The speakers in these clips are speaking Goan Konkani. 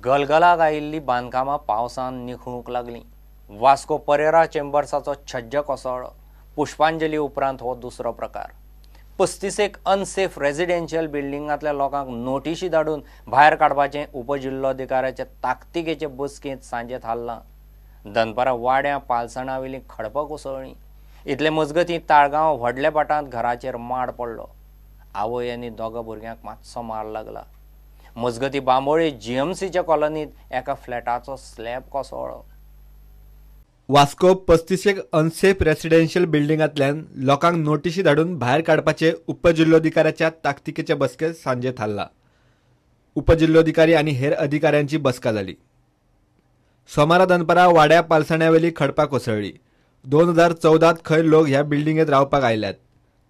गलगलाक आयिल्लीं बांदकामां पावसान निखळूंक लागलीं. वास्को परेरा चेंबर्साचो छज्ज कोसळ्ळो. पुष्पांजली उपरांत हो दुसरो प्रकार. 35 अनसेफ रेजिडेन्शियल बिल्डिंगांतल्या लोकांक नोटिशी धाडून भायर काडपाचें उपजिल्लोधिकाऱ्याचे ताकतिकेचे बसकेंत सांजे थारलां. दनपारां वाड्यां पालसणावेलीं खडपां कोसळ्ळीं. इतले मजगतीं ताळगांव व्हडल्या भाटांत घराचेर माड पडलो. आवय आनी दोगां भुरग्यांक मातसो मार लागला. मजगतीं बांबोळे जीएमसीच्या कॉलनींत एका फ्लॅटाचो स्लॅब कोसळ्ळो. वास्को 35 अनसेफ रेसिडेन्शियल बिल्डिंगांतल्यान लोकांक नोटिशी धाडून भायर काडपाचे उपजिल्लोधिकाऱ्याच्या ताकतिकेचे बसकेंत सांजे थारला. उपजिल्लोधिकारी आनी हेर अधिकाऱ्यांची बसका जाली. सोमारा दनपारा वाड्या पालसण्यावेली खडपां कोसळ्ळी. 2014 खंय लोक ह्या बिल्डिंगेत रावपाक आयल्यात.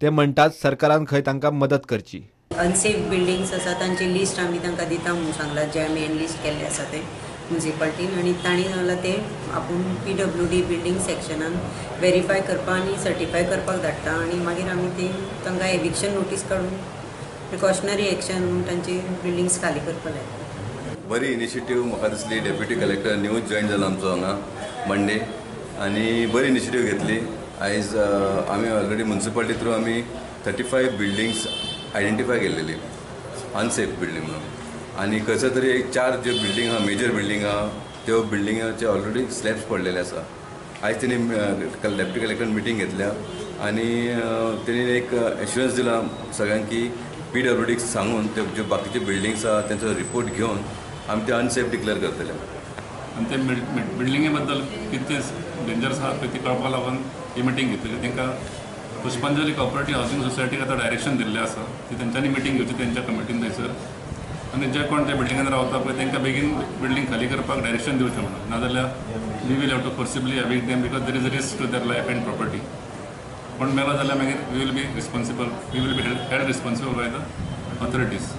ते म्हणटात सरकारान खंय तांकां मदत करची. अनसेफ बिल्डिंग्स आसा तांची लिस्ट आमी तांकां दिता म्हणून सांगलां, जे आमी एनलिस्ट केल्ले आसा ते म्युनिसिपालिटीन, आनी तांणी सांगलां ते आपूण PWD building सेक्शनान वेरीफाय करपाक आनी सर्टिफाय करपाक धाडटा आनी मागीर आमी ते तांकां एविक्शन नोटीस काडून प्रिकॉशनरी एक्शन म्हणून तांची बिल्डिंग्स खाली करपाक लायता. बरी इनिशिएटीव म्हाका दिसली. डेप्युटी कलेक्टर न्यूज जॉयन जाला आमचो हांगा मंडे आनी बरी इनिशिएटीव घेतली. आयज आमी ऑलरेडी म्युनिसिपालिटी थ्रू आमी 35 बिल्डिंग्स आयडेंटिफाय केलेली अनसेफ बिल्डींग म्हणून, आनी खंयसर तरी एक 4 ज्यो बिल्डींग आहा मेजर बिल्डींग आहा त्यो बिल्डिंगाचे ऑलरेडी स्लॅब्स पडलेले आसा. आयज तेणी डेप्युटी कलेक्टरान मिटींग घेतल्या आनी तेणी एक एश्युरन्स दिला सगळ्यांक की PWDक सांगून त्यो ज्यो बाकीच्यो बिल्डिंग्स आहा तेंचो रिपोर्ट घेवन आमी ते अनसेफ डिक्लेअर करतले. आनी ते बिल्डिंगे बद्दल कितें डेंजर्स आहा पळय ती कळपाक लागून ही मिटींग घेतली. तांकां पुष्पांजली कॉपरेटीव हावसिंग सोसायटीक आतां डायरेक्शन दिल्लें आसा ती तेंच्यांनी मिटींग घेवची तेंच्या कमिटीन थंयसर, आनी जे कोण त्या बिल्डिंगान रावता पळय तांकां बेगीन बिल्डींग खाली करपाक डायरेक्शन दिवचें म्हणून, नाजाल्यार we will have to forcibly evict them because there is a risk to their life and property. कोण मेलो जाल्यार मागीर we will be responsible, we will be held responsible by the authorities.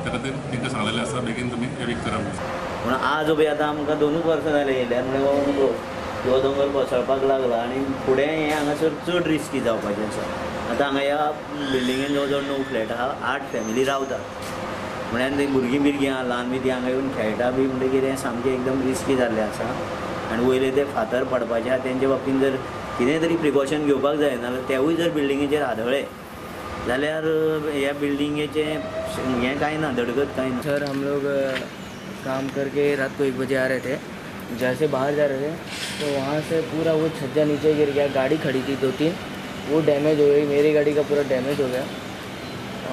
त्या खातीर तांकां सांगलेलें आसा बेगीन तुमी एविक्ट करा म्हणून. पूण आज पळय आतां आमकां 2 वर्सां जालीं येयल्यार म्हणल्यार हो दोंगर कोसळपाक लागला आनी फुडें हें हांगासर चड रिस्की जावपाचें आसा. आतां हांगा ह्या बिल्डिंगेन जवळ जवळ 9 फ्लॅट आहा, 8 फॅमिली रावतात. म्हळ्यार ती भुरगीं बिरगीं आहा ल्हान बी ती हांगा येवन खेळटा बी म्हणटकीर हें सामकें एकदम रिस्की जाल्लें आसा. आनी वयले ते फातर पडपाचे आहा तेंचे बाबतीन जर कितें तरी प्रिकॉशन घेवपाक जाय, नाजाल्यार तेवूय जर बिल्डिंगेचेर आदळ्ळे जाल्यार ह्या बिल्डिंगेचें हें कांय ना, धडगत कांय ना. सर हम लोग काम करके रात को 1 बजे आ रहे थे, जैसे बाहर जा रहे थे तो वहाँ से पूरा वो छज्जा नीचे गिर गया. गाड़ी खड़ी थी 2-3, वो डैमेज हो गई. मेरी गाड़ी का पूरा डैमेज हो गया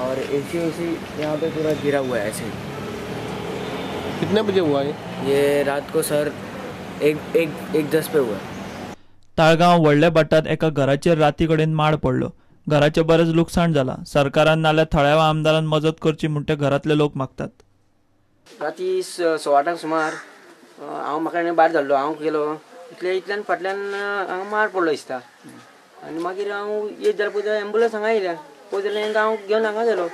और एसी उसी यहाँ पे पूरा गिरा हुआ है ऐसे ही. कितने बजे हुआ ये? ये रात को सर 1:10 पे हुआ. ताळगांव व्हडल्या भाटांत एका घराचेर राती कडेन माड पडलो. घराचें बरेंच लुकसाण जालां. सरकारान नाल्यार थळाव्या आमदारान मजत करची म्हूण ते घरांतले लोक मागतात. राती 8:15 सुमार हांव म्हाका भायर धाडलो. हांव गेलो इतले इतल्यान फाटल्यान हांगा मार पडलो दिसता आनी मागीर हांव येत जाल्यार पळय एम्बुलन्स हांगा येयल्या. पळय जाल्यार हांकां हांव घेवन हांगा गेलो.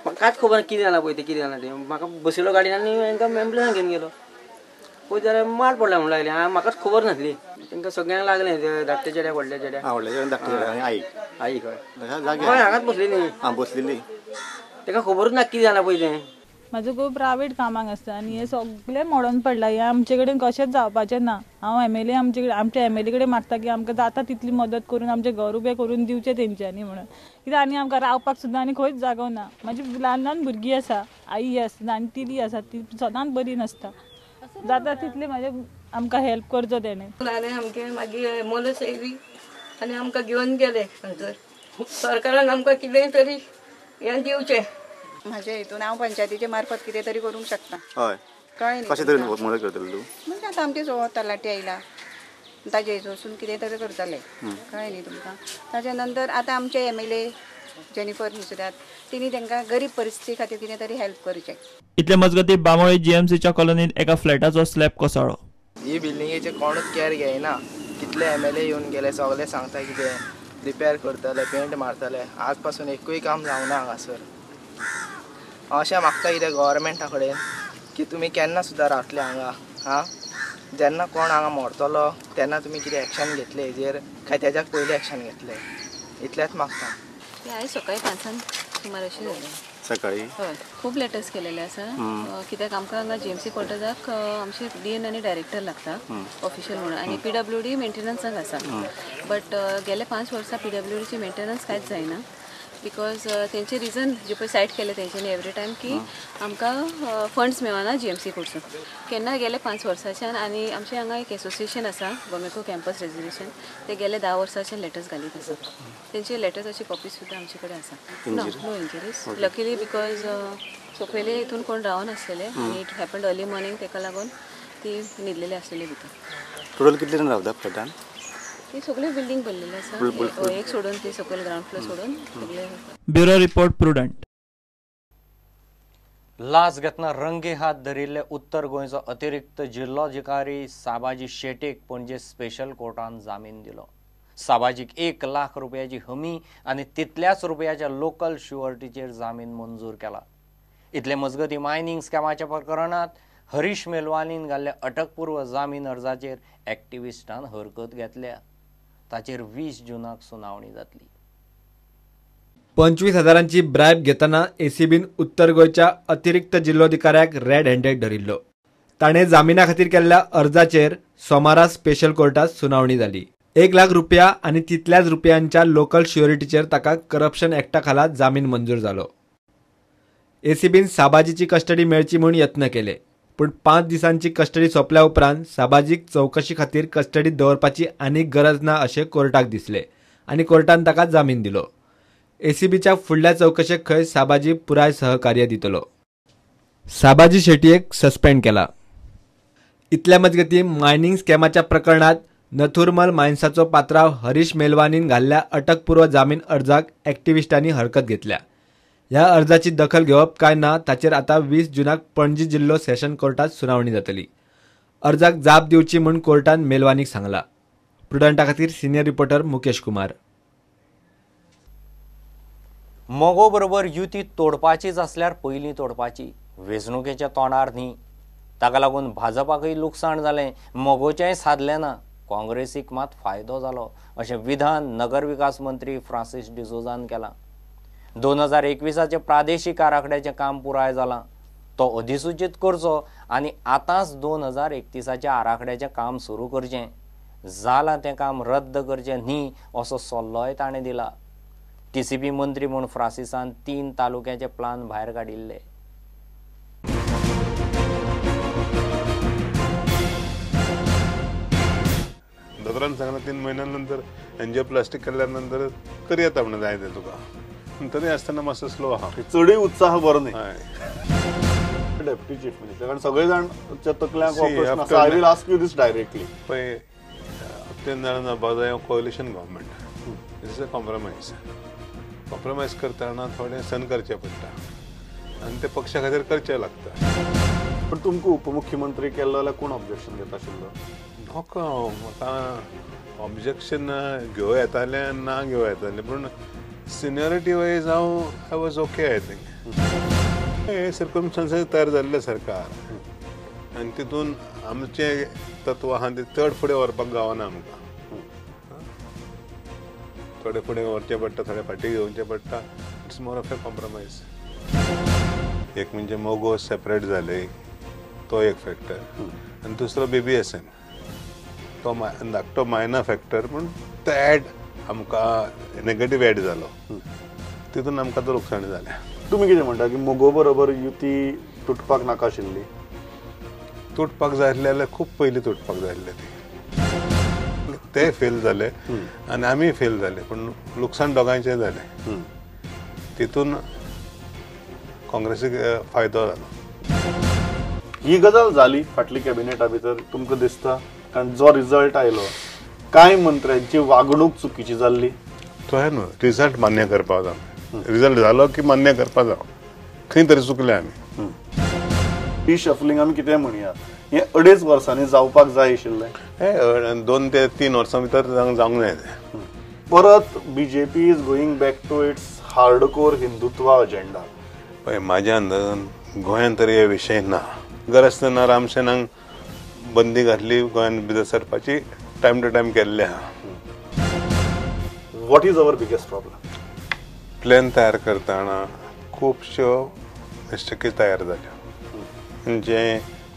म्हाका कांयच खबर ना कितें जालां पळय तें कितें जालां तें. म्हाका बसयलो गाडयेन आनी हांकां एम्बुलन्सान घेवन गेलो. पळय जाल्यार मार पडला म्हणून लागलें. हांव म्हाकाच खबर नासली. तांकां सगळ्यांक लागलें, धाकटे चेड्याक व्हडल्या चेड्याक. व्हडल्या चेड्याक धाकटे चेड्याक आई आई हय हय हांगाच बसलेली. आं बसलेली. ताका खबरूच ना कितें जालां पळय तें. म्हाजो घोव प्रायवेट कामाक आसता आनी हें सगळें मोडून पडलां. हें आमचे कडेन कशेंच जावपाचें ना. हांव एमएलए आमचे कडेन आमच्या एमएलए कडेन मागता की आमकां जाता तितली मदत करून आमचें घर उबें करून दिवचें तेंच्यांनी म्हणून. कित्याक आनी आमकां रावपाक सुद्दां आनी खंयच जागो ना. म्हाजी ल्हान ल्हान भुरगीं आसा, आई आसा आनी तिली आसा, ती सदांच बरी नासता. जाता तितली म्हाजे आमकां हेल्प करचो तेणें. आमगे मागीर एम्बुलन्स येयली आनी आमकां घेवन गेले थंयसर. सरकारान आमकां कितेंय तरी हें दिवचें. म्हाजे हितून हांव पंचायतीचे मार्फत कितें तरी करूंक शकता. हय कळ्ळें न्ही? कशें तरेन मदत करतलो तूं? म्हणजे आतां आमचे जो तलाठी आयला ताजे हितून कितें तरी करतले. कळ्ळें न्ही तुमकां? ताजे नंतर आतां आमचे एमएलए जेनिफर मिसरात तिणी तांकां गरीब परिस्थिती खातीर कितें तरी हेल्प करचें. इतले मजगतीं बांबोळे जीएमसीच्या कॉलनीत एका फ्लॅटाचो स्लॅब कोसळ्ळो. ही बिल्डिंगेचे कोणूच केअर घेयना. कितले एमएलए येवन गेले, सगळे सांगता कितें रिपेर करतले, पेंट मारतले. आज पासून एकूय काम जावना हांगासर. हांव अशें मागता कितें गव्हर्मेंटा कडेन की तुमी केन्ना सुद्दां रावतले हांगा? आं, जेन्ना कोण हांगा मरतलो तेन्ना तुमी कितें एक्शन घेतले हेजेर, काय तेज्याक पयलीं एक्शन घेतले? इतलेंच मागता. आयज सकाळी 5 सुमार अशें जालें. सकाळी हय, खूब लेटर्स केलेले आसा. कित्याक आमकां हांगा जीएमसी क्वॉर्टर्साक आमचे डीएन आनी डायरेक्टर लागता ऑफिशियल म्हणून, आनी पीडब्ल्यूडी मेंटेनन्साक आसा. बट गेले 5 वर्सां पीडब्ल्यूडीची मेंटेनन्स कांयच जायना, because तेंचे रिजन जे पळय सायट केले तेंच्यांनी एवरी टायम की आमकां फंड्स मेळना जीएमसी कडसून केन्ना गेले 5 वर्सांच्यान. आनी आमचे हांगा एक एसोसिएशन आसा गोमेको कॅम्पस रेजिडेशन, ते गेले 10 वर्सांच्यान लेटर्स घालीत आसा. तेंचे लेटर्साची कॉपी सुद्दां आमचे कडेन आसा. नो इंजरीज लकीली, because सकयले हितून कोण रावनासलेले आनी it happened early morning, तेका लागून ती न्हिदलेली आसलेली भितर. टोटल कितले जाण रावता फ्लॅटान? ती सगळे बिल्डिंग भरलेले आसा, एक सोडून ती सकयल ग्रावंड फ्लोर सोडून सगळे. Bureau report, Prudent. लाच घेतना रंगे हात धरिल्ले उत्तर गोंयचो अतिरिक्त जिल्लोधिकारी साबाजी शेटेक पणजे स्पेशल कोर्टान जामीन दिलो. साबाजीक 1 लाख रुपयाची हमी आनी तितल्याच रुपयाच्या लोकल शुअरिटीचेर जामीन मंजूर केला. इतले मजगती मायनिंग स्कॅमाच्या प्रकरणांत हरीश मेलवानीन घाल्ल्या अटकपूर्व जामीन अर्जाचेर एक्टिविस्टान हरकत घेतल्या. ताचेर 20 जूनाक सुनावणी जातली. 25,000 ब्रायब घेतना एसीबीन उत्तर गोंयच्या अतिरिक्त जिल्लोधिकाऱ्याक रेड हँडेड धरिल्लो. ताणें जामिना खातीर केल्ल्या अर्जाचेर सोमारा स्पेशल कोर्टात सुनावणी जाली. 1 लाख रुपया आनी तितल्याच रुपयांच्या लोकल शुअरिटीचेर ताका करप्शन एक्टा खाला जामीन मंजूर जालो. एसीबीन साबाजीची कस्टडी मेळची म्हूण यत्न केले, पूण 5 दिसांची कस्टडी सोंपल्या उपरांत साबाजीक चवकशी खातीर कस्टडीत दवरपाची आनीक गरज ना अशें कोर्टाक दिसलें आनी कोर्टान ताका जामीन दिलो. एसीबीच्या फुडल्या चवकशेक खंय साबाजी पुराय सहकार्य दितलो. साबाजी शेटयेक सस्पेंड केला. इतल्या मजगतीं मायनिंग स्कॅमाच्या प्रकरणात नथुरमल मायन्साचो पात्राव हरीश मेलवानीन घाल्ल्या अटकपूर्व जामीन अर्जाक एक्टिविस्टांनी हरकत घेतल्या. ह्या अर्जाची दखल घेवप काय ना ताचेर आतां 20 जूनाक पणजी जिल्लो सेशन कोर्टात सुनावणी जातली. अर्जाक जाप दिवची म्हूण कोर्टान मेलवानीक सांगला. प्रुडंटा खातीर सिनियर रिपोर्टर मुकेश कुमार. मगो बरोबर युती तोडपाचीच आसल्यार पयलीं तोडपाची, वेंचणुकेच्या तोंडार न्ही. ताका लागून भाजपाकय लुकसाण जालें, मगोचेंय सादलें ना, काँग्रेसीक मात फायदो जालो अशें विधान नगरविकास मंत्री फ्रांसीस डिसोजान केलां. 2021 प्रादेशीक आराखड्याचें काम पुराय जालां, तो अधिसूचीत करचो आनी आतांच 2031 आराखड्याचें काम सुरू करचें, जालां तें काम रद्द करचें न्ही असो सल्लोय ताणें दिला. टीसीपी मंत्री म्हूण फ्रांसिसान 3 तालुक्याचे प्लान भायर काडिल्ले. दोतोरान सांगलां 3 म्हयन्या नंतर एन्जियोप्लास्टीक केल्या नंतर करया म्हणून जाय तें तुका, तरी आसतना मातसो स्लो आहा, चडूय उत्साह बरो न्ही. डेप्युटी चीफ मिनिस्टर कारण सगळे जाण तकल्यांक प्रश्न आसा. I will ask you this directly. पळय तें जाणा जावपाक जाय, coalition government this is a compromise. Compromise करतना थोडें सहन करचें पडटा आनी ते पक्षा खातीर करचें लागता. पण तुमकां उपमुख्यमंत्री केल्लो जाल्यार कोण ऑब्जेक्शन घेता आशिल्लो? म्हाका म्हाका ऑब्जेक्शन घेवं येतालें ना घेवं येतालें, पूण सिनियरिटी वायज हांव I was okay. I think हे सर्कमस्टांसीस तयार जाल्लें सरकार आनी तितून आमचें तत्व आहा तें चड फुडें व्हरपाक गावना आमकां. थोडे फुडें व्हरचें पडटा, थोडे फाटीं घेवचें पडटा. It's more of a compromise. एक म्हणजे मगो सेपरेट जाले तो एक फॅक्टर, आनी दुसरो BBSM तो धाकटो मायनर फॅक्टर, पूण तो एड आमकां नेगेटीव एड जालो, तितून आमकां तो लुकसाण जालें. तुमी कितें म्हणटा की मगो बरोबर युती तुटपाक नाका आशिल्ली? तुटपाक जाय आसलें जाल्यार खूब पयलीं तुटपाक जाय आसलें, ते फेल जाले आनी आमी फेल जाले, पूण लुकसाण दोगांयचें जालें. तितून काँग्रेसीक फायदो जालो. ही गजाल जाली फाटली कॅबिनेटा भितर तुमकां दिसता? कारण जो रिजल्ट आयलो कांय मंत्र्यांची वागणूक चुकीची जाल्ली. तो न्हू रिजल्ट मान्य करपाक जाय, रिजल्ट जालो की मान्य करपाक जाय, खंय तरी चुकले आमी. रिशफलिंग आमी कितें म्हणया, हें 2.5 वर्सांनी जावपाक जाय आशिल्लें. हें 2 ते 3 वर्सां भितर जावंक जाय तें. परत BJP is going back to its hardcore Hindutva agenda. पळय म्हाज्या अंदाजान गोंयांत तरी हे विशय ना. गरज ना रामसेनाक बंदी घातली गोंयांत भितर सरपाची, टायम टू टायम केल्ले आहा. What is our biggest problem? Plan तयार करतना खुबश्यो मिस्टेकी तयार जाल्यो. म्हणजे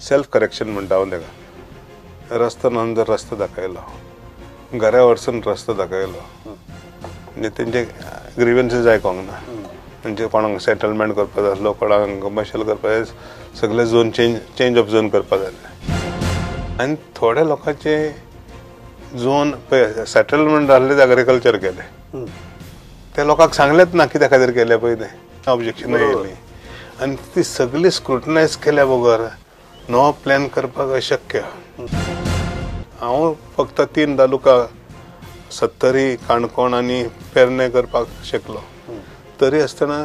सेल्फ करेक्शन म्हणटा हांव ताका. रस्तो ना जर रस्तो दाखयलो, घरा वरसून रस्तो दाखयलो, म्हणजे तेंचे ग्रिवन्सीस आयकोंक ना. म्हणजे कोणाक सेटलमेंट करपाक जाय आसलो, कोणाक कमर्शियल करपाक जाय, सगळे झोन चेंज ऑफ झोन करपाक जाय. आनी थोड्या लोकांचे झोन पळय सेटलमेंट जाल्ले ते एग्रीकल्चर केले, ते लोकांक सांगलेच ना कित्या खातीर केले पळय, ते ऑब्जेक्शनां येयली. आनी ती सगळी स्क्रुटनायज केल्या बगर नवो प्लॅन करपाक अशक्य. हांव फक्त 3 तालुका सत्तरी, काणकोण आनी पेरणे करपाक शकलो. तरी आसतना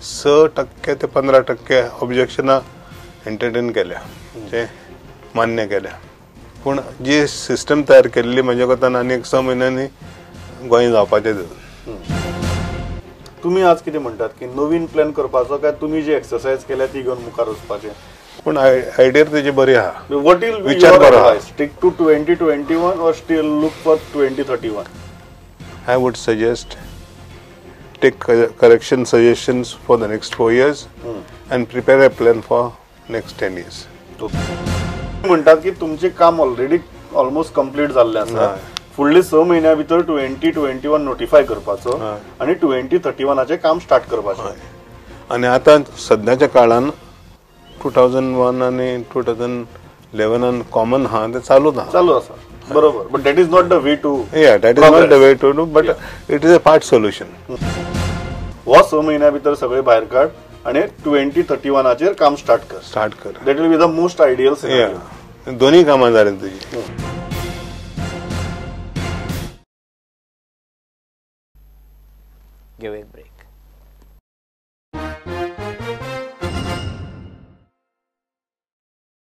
6% ते 15% ऑब्जेक्शनां एंटरटेन केल्या, म्हणजे मान्य केल्या. पूण जी सिस्टम तयार केल्ली म्हज्या कोतान आनी 6 म्हयन्यांनी गोंय जावपाचें. तुमी आज कितें म्हणटात की नवीन प्लॅन करपाचो काय तुमी जी एक्सरसायज केल्या ती घेवन मुखार वचपाचें? पूण आयडिया तेजी बरी आहा. What will be your advice? Stick to 2021 or still look for 2031? I would suggest take correction suggestions for the next 4 years and prepare a plan for next 10 years. म्हणटात की तुमचें काम ऑलरेडी ऑलमोस्ट कंप्लीट जाल्लें आसा, फुडले 6 म्हयन्या भितर 2021 नोटिफाय करपाचो आनी 2031 काम स्टार्ट करपाचें. आनी आतां सद्याच्या काळान 2001 आनी 2011 कॉमन आहा तें चालूच आहा, चालू आसा. बरोबर. But that is not the way to, yeah, that is not the way to do, but it is a part solution. हो 6 म्हयन्या भितर सगळे भायर काड आनी 2031 काम स्टार्ट कर, स्टार्ट कर. That will be the most ideal scenario. दोन्ही कामां जालीं तुजी. घेवया एक ब्रेक.